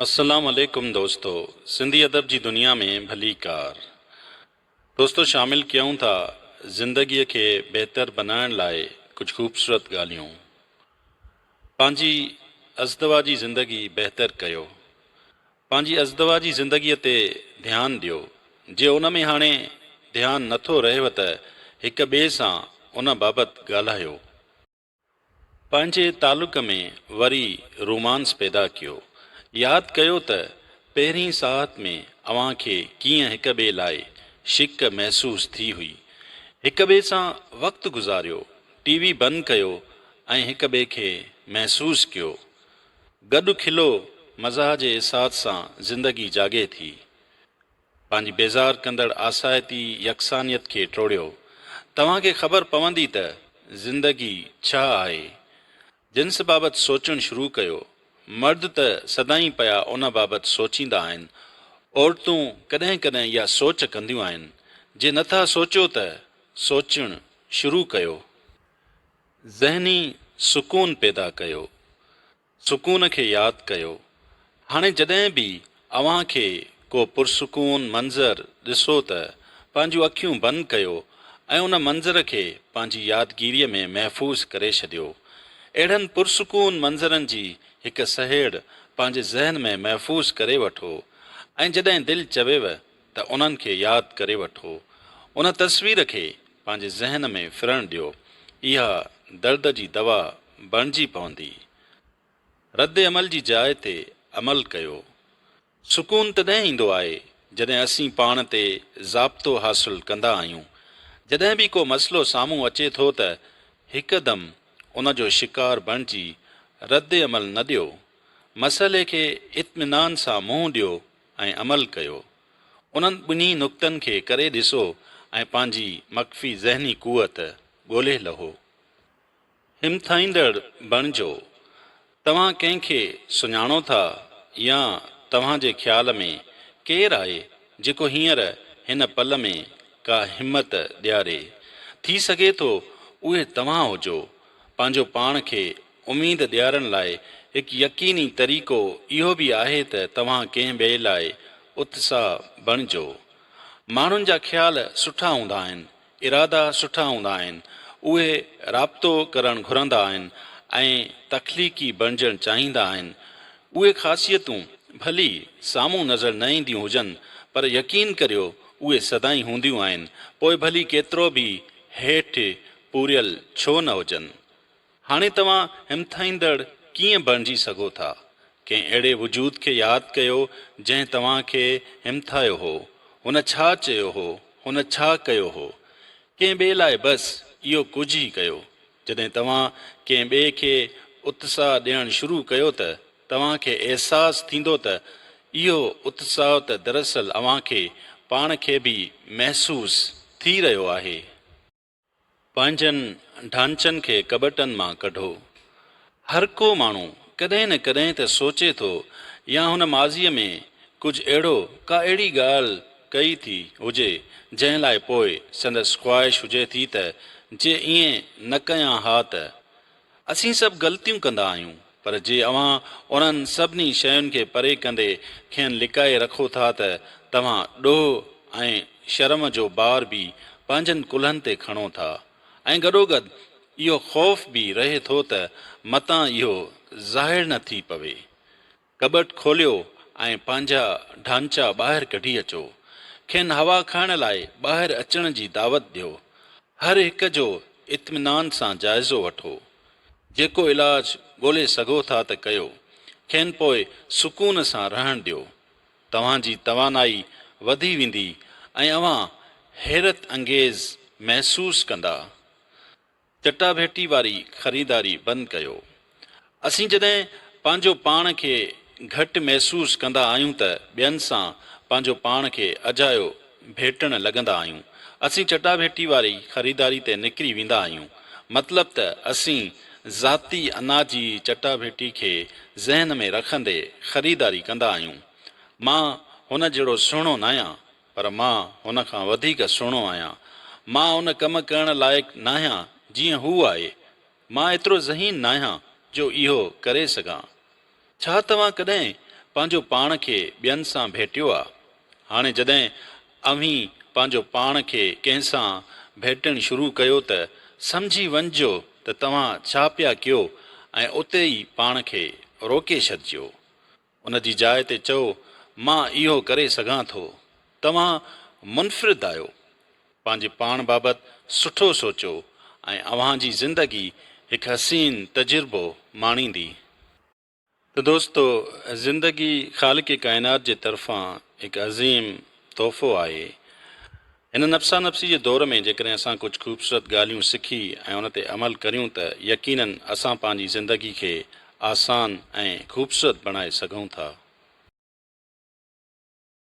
السلام عليڪم دوستو سنڌي ادب جي دنيا ۾ ڀليڪار دوستو شامل ڪيون ٿا زندگي کي بهتر بنائڻ لاء ڪجهه خوبصورت ڳالهيون پنهنجي ازدواجي زندگي بهتر ڪيو پنهنجي ازدواجي زندگي تي ڌيان ڏيو جي ان ۾ هاڻي ڌيان نٿو رهيو ته هڪ ٻئي سان ان بابت ڳالهايو. پنهنجي تعلق ۾ وري رومانس پيدا ڪيو. ياد ڪيو ته پهرين ساعت ۾ اوهان کي ڪيئن هڪ ٻئي لاء شڪ محسوس ٿي هئي. هڪ ٻئي سان وقت گذاريو، ٽي وي بند ڪيو ۽ هڪ ٻئي کي محسوس ڪيو. گڏ کلو، مزاح جي احساس سان زندگي جاڳي ٿي. پنهنجي بيزار ڪندڙ آسائتي يڪسانيت کي ٽوڙيو. توهان کي خبر پوندي ته زندگي ڇا آهي. جنس بابت سوچڻ شروع ڪيو. مرد ته سدائين پيا ان بابت سوچيندا آهن. عورتون ڪڏهن ڪڏهن اها سوچ ڪنديون آهن. جي نٿا سوچيو ته سوچڻ شروع ڪيو. ذهني سڪون پيدا ڪيو. سڪون کي ياد ڪيو. هاڻي جڏهن به اوهان کي ڪو پرسڪون منظر ڏسو ته پنهنجون اکيون بند ڪيو ۽ ان منظر کي پنهنجي يادگيريء ۾ محفوظ ڪري ڇڏيو. اهڙن پرسڪون منظرن جي هڪ سهيڙ پنهنجي ذهن ۾ محفوظ ڪري وٺو ۽ جڏهن دل چويو ته انهن کي ياد ڪري وٺو. ان تصوير کي پنهنجي ذهن ۾ ڦرڻ ڏيو. اها درد جي دوا بڻجي پوندي. رد عمل جي جاء تي عمل ڪيو. سڪون تڏهن ايندو آهي جڏهن اسين پاڻ تي ضابطو حاصل ڪندا آهيون. جڏهن به ڪو مسئلو سامهون اچي ٿو ته هڪدم ان جو شڪار بڻجي رد عمل نه ڏيو. مسئلي کي اطمينان سان منهن ڏيو ۽ عمل ڪيو. انهن ٻنهي نقطن کي ڪري ڏسو ۽ پنهنجي مخفي ذهني قوت ڳولهي لهو. همٿائيندڙ بڻجو. توهان ڪنهن کي سڃاڻو ٿا يا توهان جي خيال ۾ ڪير آهي جيڪو هينئر هن پل ۾ ڪا همت ڏياري؟ ٿي سگهي ٿو اهي توهان هجو. پنهنجو پاڻ کي اميد ڏيارڻ لاء هڪ يقيني طريقو اهو به آهي ته توهان ڪنهن ٻئي لاء اتساهه بڻجو. ماڻهن جا خيال سٺا هوندا آهن، ارادا سٺا هوندا آهن، اهي رابطو ڪرڻ گهرندا آهن ۽ تخليقي بڻجڻ چاهيندا آهن. اهي خاصيتون ڀلي سامهون نظر نه اينديون هجن پر يقين ڪريو اهي سدائين هونديون آهن، پوء ڀلي ڪيترو به هيٺ پوريل ڇو نه هجن. هاڻي توهان همٿائيندڙ ڪيئن بڻجي سگهو ٿا؟ ڪنهن اهڙي وجود کي ياد ڪيو جنهن توهان کي همٿايو هو. هن ڇا چيو هو؟ هن ڇا ڪيو هو؟ ڪنهن ٻئي لاء بس اهو ڪجهه ئي ڪيو. جڏهن توهان ڪنهن ٻئي کي اتساهه ڏيڻ شروع ڪيو ته توهان کي احساس ٿيندو ته اهو اتساهه ته دراصل اوهان کي پاڻ کي به محسوس ٿي رهيو آهي. پنهنجن ڍانچن کي ڪٻٽن مان ڪڍو. هر ڪو ماڻهو ڪڏهن نه ڪڏهن ته سوچي ٿو يا هن ماضيء ۾ ڪجهه اهڙو ڪا اهڙي ڳالهه ڪئي ٿي هجي جنهن لاء پوء سندس خواهش هجي ٿي ته جي ائين نه ڪيان ها ته. اسين سڀ غلطيون ڪندا آهيون پر جي اوهان انهن سڀني شين کي پري ڪندي کين لڪائي رکو ٿا ته توهان ڏوهه ۽ شرم جو بار به پنهنجن ڪلهن تي کڻو ٿا ۽ گڏوگڏ اهو خوف به رهي ٿو ته متان اهو ظاهر نه ٿي پوي. ڪٻٽ کوليو ۽ پنهنجا ڍانچا ٻاهر ڪڍي اچو. کين هوا کائڻ لاء ٻاهر اچڻ جي دعوت ڏيو. هر هڪ جو اطمينان سان جائزو وٺو. جيڪو علاج ڳولي سگهو ٿا ته ڪيو. کين پوء سڪون سان رهڻ ڏيو. توهان جي توانائي وڌي ويندي ۽ اوهان حيرت انگيز محسوس ڪندا. چٽاڀيٽي واري خريداري بند ڪيو. اسين جڏهن پنهنجو پاڻ کي گهٽ محسوس ڪندا آهيون ته ٻين سان پنهنجو پاڻ کي اجايو ڀيٽڻ لڳندا آهيون. اسين چٽاڀيٽي واري خريداري تي نڪري ويندا آهيون. مطلب ته اسين ذاتي انا جي چٽاڀيٽي کي ذهن ۾ رکندي خريداري ڪندا آهيون. مان هن جهڙو سهڻو ناهيان. پر مان هن کان وڌيڪ سهڻو آهيان. مان ان ڪم ڪرڻ لائق ناهيان جيئن هو آهي. مان ايترو ذهين ناهيان جو اهو ڪري سگهان. ڇا توهان ڪڏهن پنهنجو پاڻ کي ٻين سان ڀيٽيو آ؟ هاڻي جڏهن اوهين پنهنجو پاڻ کي ڪنهن سان ڀيٽڻ شروع ڪيو ته سمجهي وڃجو ته توهان ڇا پيا ڪيو ۽ اتي ئي پاڻ کي روڪي ڇڏجو. ان جي جاء تي چئو، مان اهو ڪري سگهان ٿو. توهان منفرد آهيو. پنهنجي پاڻ بابت سٺو سوچو ۽ اوهان جي زندگي هڪ حسين تجربو ماڻيندي. ته دوستو زندگي خالق ڪائنات جي طرفان هڪ عظيم تحفو آهي. هن نفسا نفسي جي دور ۾ جيڪڏهن اسان ڪجهه خوبصورت ڳالهيون سکي ۽ ان تي عمل ڪريون ته يقينن اسان پنهنجي زندگي کي آسان ۽ خوبصورت بڻائي سگهون ٿا.